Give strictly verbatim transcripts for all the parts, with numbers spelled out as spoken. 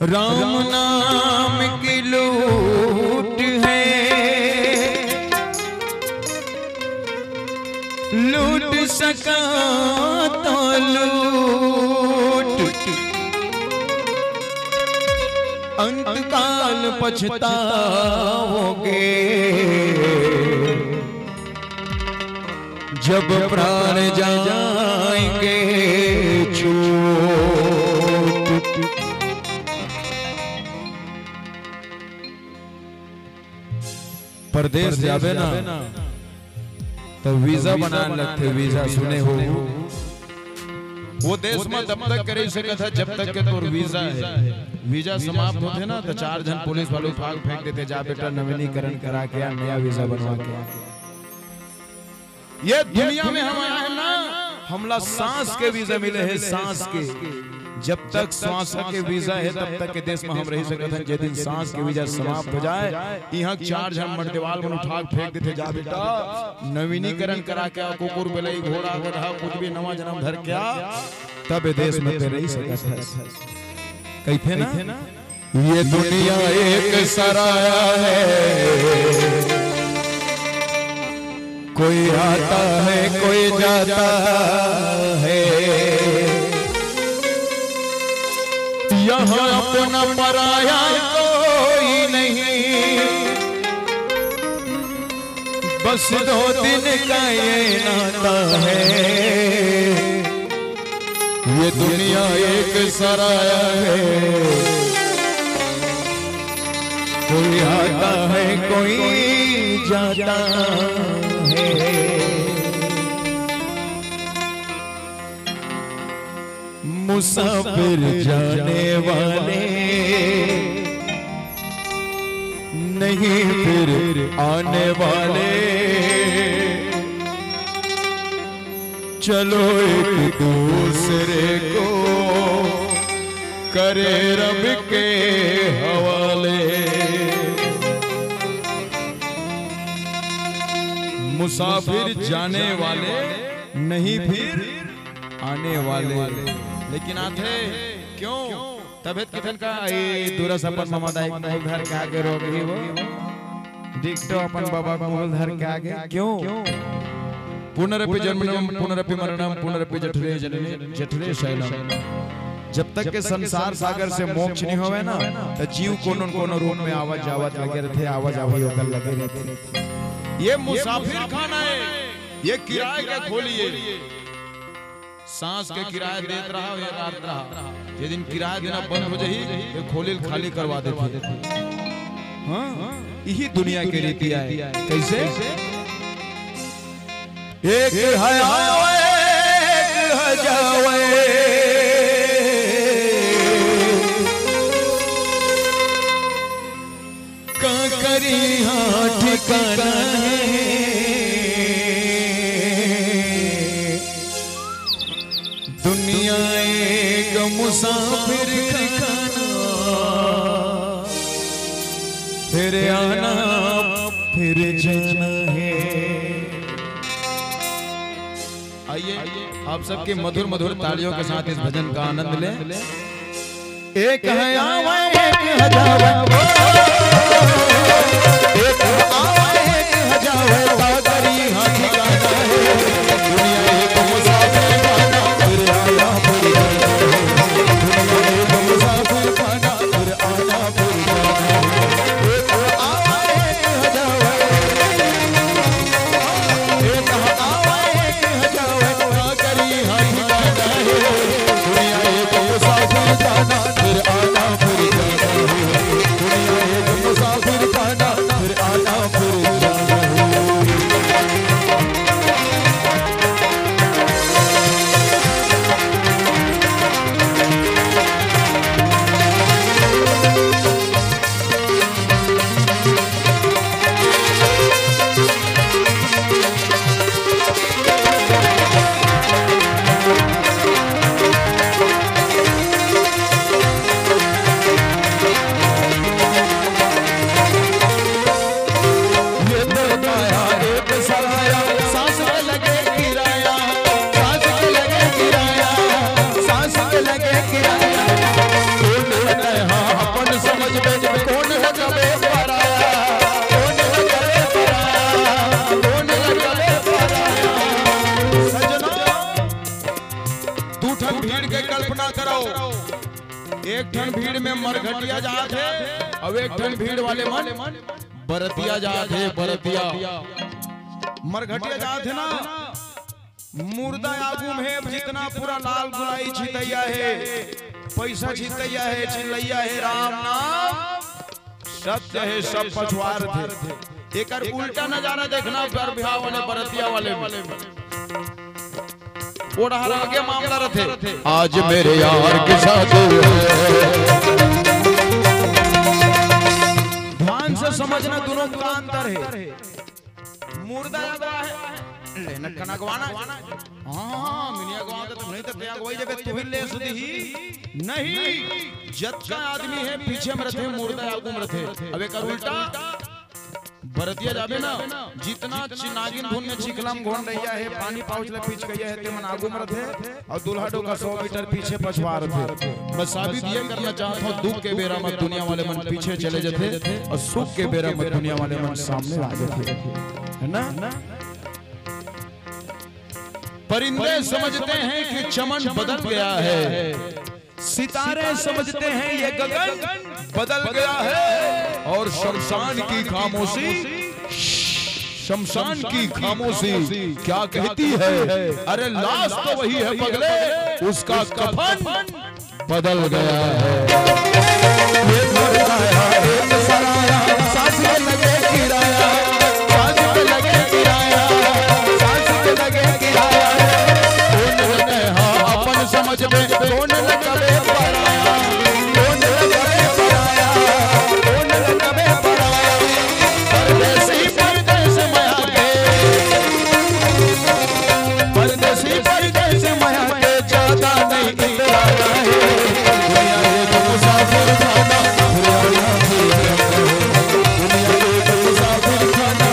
राम नाम की लूट है, लूट सका तो लूट, अंतकाल पछताओगे। जब प्राण जाएंगे छूट। परदेस जाबे ना, त वीजा बनाए लगथे। वीजा सुने हो? वो देस म तब तक के रहि सकत ह, जब तक के तोर वीजा हे। वीजा समाप्त होथे ना, त चार झन पुलिस वाले उठा के फेंक देथे, "जा बेटा, नवीनीकरण करा के आ, नया वीजा बनवा के आ।" ये दुनिया में हम आए हैं ना, हमला सांस के वीजा मिले हे, सांस के। जब तक श्वास के वीजा हे, तब तक के देस म हम रहि सकत हन। जे दिन सांस के वीजा समाप्त हो जाए, इहाँ चार झन मरदेवाल मन उठा के फेंक देथे, "जा बेटा, नवीनीकरण करा के आ, कुकुर, बिलई, घोड़ा, गधा, कुछ भी नवा जनम धर के आ, तब ए देस म ते रहि सकत हस।" कहिथे ना? ये दुनिया एक सराया है, कोई आता है, कोई जाता है। यहाँ अपना पराया कोई नहीं, बस दो दिन का ये नाता है। ये दुनिया एक सराया है, कोई आता है, कोई जाता है। मुसाफिर जाने वाले, नहीं फिर आने वाले। चलो एक दूसरे को करे रब के हवाले। मुसाफिर जाने वाले, नहीं फिर आने वाले। लेकिन आथे क्यों? तभे त कथन का, ए, दूरा से अपन ममा दाई के मुंह धर के आगे रो गई वो। डिक्टो अपन बाबा के मुंह धर के आगे। क्यों? पुनरपि जन्मनम, पुनरपि मरणम, पुनरपि जठरे जननी, जठरे शयनम। जब तक के संसार सागर से मोक्ष नहीं होवे ना, त जीव कोनो न कोनो रूप में आवत जावत लगे रहथे, आवा जावा ओकर लगे रहथे। ये मुसाफिर खाना है, ये किराए का खोली है। सांस के किराया देत रहा या काटत रहा, जे दिन किराया देना बंद हो जाही, ये खोली ल खाली करवा देथे। हाँ, यही दुनिया के रीति आय। कैसे? एक है आवे, एक है जावे। का करी हाँ ठिकाना है, दुनिया एक मुसाफिर खाना, फिर आना फिर जाना है। आइए, आप सबके मधुर मधुर तालियों के साथ इस भजन का आनंद लें। एक है आवा, एक है जावा, ओ, एक है आवा, एक है जावा, का करी हाँ ठिकाना है। दुनिया एक मुसाफिर खाना, फिर आना फिर जाना है। दुनिया एक मुसाफिर खाना, फिर आना फिर जाना है। एक है आवा, एक है जावा, एक है आवा, एक है जावा, का करी हाँ ठिकाना है। दुनिया एक मुसाफिर खाना, फिर आना फिर जाना है। दुनिया एक मुसाफिर खाना, फिर आना फिर जाना है। भीड़ के कल्पना करो, एक ठन भीड़ में मरघटिया जात हे, अउ एक ठन भीड़ वाले मन बरतिया जात हे, बरतिया। मरघटिया जात हे ना, मुर्दा आगू में हे, जितना पूरा लाल गुलाई छितैया हे, पैसा छितैया हे, चिल्लैया हे, राम नाम सत्य हे, सब पछवार थे। एकर उल्टा नजारा देखना, बर बिहाव वाले, बरतिया वाले में। ओ डहर अलगे मामला रथे। आज मेरे यार की शादी है। ध्यान से समझना, दोनों का अंतर है। मुर्दा अगवा है, लेना कना अगवाना। हाँ, मिनिया अगवा तो नहीं तो क्या अगवाई जब तू ही ले सुधी ही। नहीं, जतका आदमी है पीछे में रथे, मुर्दा आगू में रथे। अब एक उल्टा बरतिया जाबे ना, जितना चि-, नागिन धुन में चिखला म घोंडइया हे, पानी पाउच ल पिचकइया हे, तेमन आगू म रथे, अउ दूल्हा डोका सौ मीटर पीछे पछवा रथे। मैं साबित ये करना चाहत हूँ, दुख के बेरा म दुनिया वाले मन पीछे चले जथे अउ सुख के बेरा म दुनिया वाले मन सामने आ जथे, है ना? परिंदे समझते हैं कि चमन बदल गया है, सितारे समझते हैं ये गगन बदल गया है, और शमशान की खामोशी, शमशान की खामोशी क्या कहती है? अरे लाश तो वही है पगले, उसका कफन बदल गया है। ये घर आया, एक सराया, सांस में लगे किराया, सांस में लगे किराया, सांस में लगे किराया। कौन लगे हाँ अपन समझ में, कौन लगे पराया, कौन लगे पराया, कौन लगे पराया। परदेसी परदेस मया के, परदेसी परदेस मया के ज्यादा नहीं इतराना है। दुनिया एक मुसाफिर खाना, दुनिया एक मुसाफिर खाना।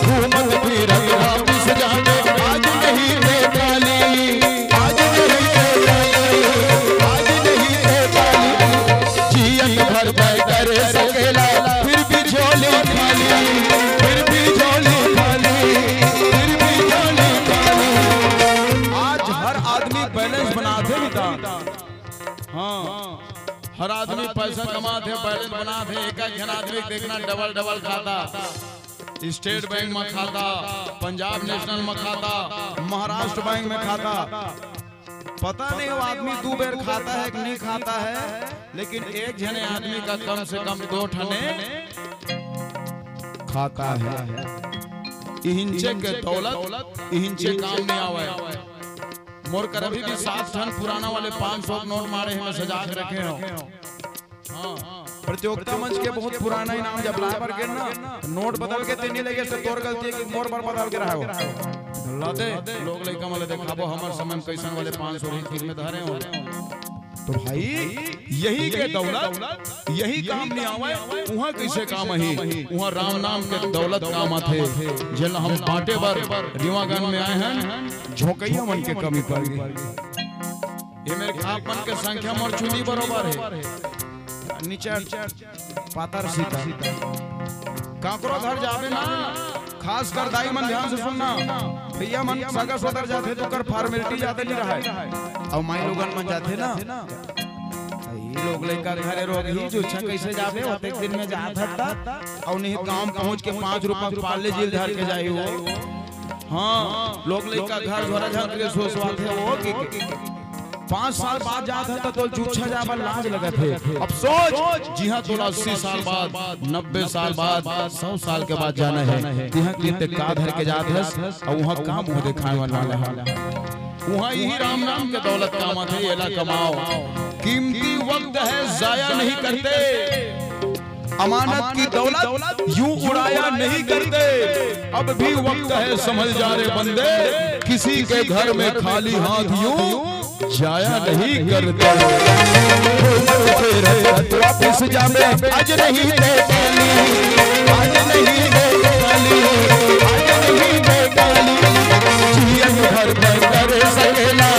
घूमत फिरत वापिस जाने, आज नहीं थे खाली, आज नहीं थे खाली, आज नहीं थे खाली। जियत भर भर करे सकेला, फिर भी झोली खाली, फिर भी झोली खाली, फिर भी झोली खाली। आज हर आदमी बैलेंस बनाथे मिता। हाँ, हर आदमी पैसा कमाथे, बैलेंस बनाथे। एक एक झन आदमी देखना डबल डबल खाता, स्टेट बैंक में खाता, पंजाब नेशनल में खाता, महाराष्ट्र बैंक में खाता। पता नहीं वो आदमी दू बेर खाता है कि नहीं खाता है, लेकिन एक झने आदमी का कम से कम दो ठने खाता है। इहिंचे के दौलत इहिंचे काम नहीं आवे। मोर कर अभी भी सात ठन पुराना वाले पाँच सौ के नोट मारे हैं, मैं सजा के रखे हूँ। हाँ, प्रतियोगिता मंच के बहुत पुराना इनाम जब लाए बर गेन ना, नोट बदल के तेनी लगे से तोर गलती है कि मोर बर बदल के रहे हो। लाते लोग लइका वाले देखाबो हमर समय में कैसन वाले पाँच सौ रही, किस में धरे हो। तो भाई, यही के दौलत, यही काम नहीं आवे, उहाँ कैसे काम आही? उहाँ राम नाम के दौलत काम आथे, जेला हम बांटे बर रीवागंज में आए हैं, झोंकैया मन के कमी पड़ गई। ये मेरे आप मन के संख्या मोर चुनी बरोबर है। निचट पातर सीता। काकरो घर जाबे ना, खास कर दाई मन ध्यान से सुनना, भैया मन सगा सोदर जाथे तो कर फॉर्मेलिटी ज्यादा नहीं रहे। अउ माई लोगन मन जाथे ना, ई लोग लइका घरे रोग ही जो अच्छा कैसे जाबे, ओतेक दिन में जात हता। अउ नहीं गांव पहुंच के पाँच रुपया पाले जी ल धर के जाही हो। हाँ, लोग लइका घर झोरा झंक के सोसवाथे हो कि, कि, कि पाँच साल बाद जात हे त तोला जुच्छा जाए बर लाज लगत हे। अब सोच, जिहाँ तोला अस्सी साल बाद, नब्बे साल बाद, सौ साल के बाद जाना हे, तिहाँ के ते का धर के जात हस, अउ उहाँ का मुँह देखाए वाला हे? उहाँ इही राम नाम के दौलत काम आथे, एला कमाओ। कीमती वक्त है, जाया नहीं करते। अमानत की दौलत यूं उड़ाया नहीं करते। अब भी वक्त है, संभल जा रे बंदे, किसी के घर में खाली हाथ यूं जाया नहीं करते। घूमत फिरत वापिस जाबे, आज नहीं दे काली, आज नहीं दे काली, आज नहीं दे काली। जियन भर भर करे सकेला,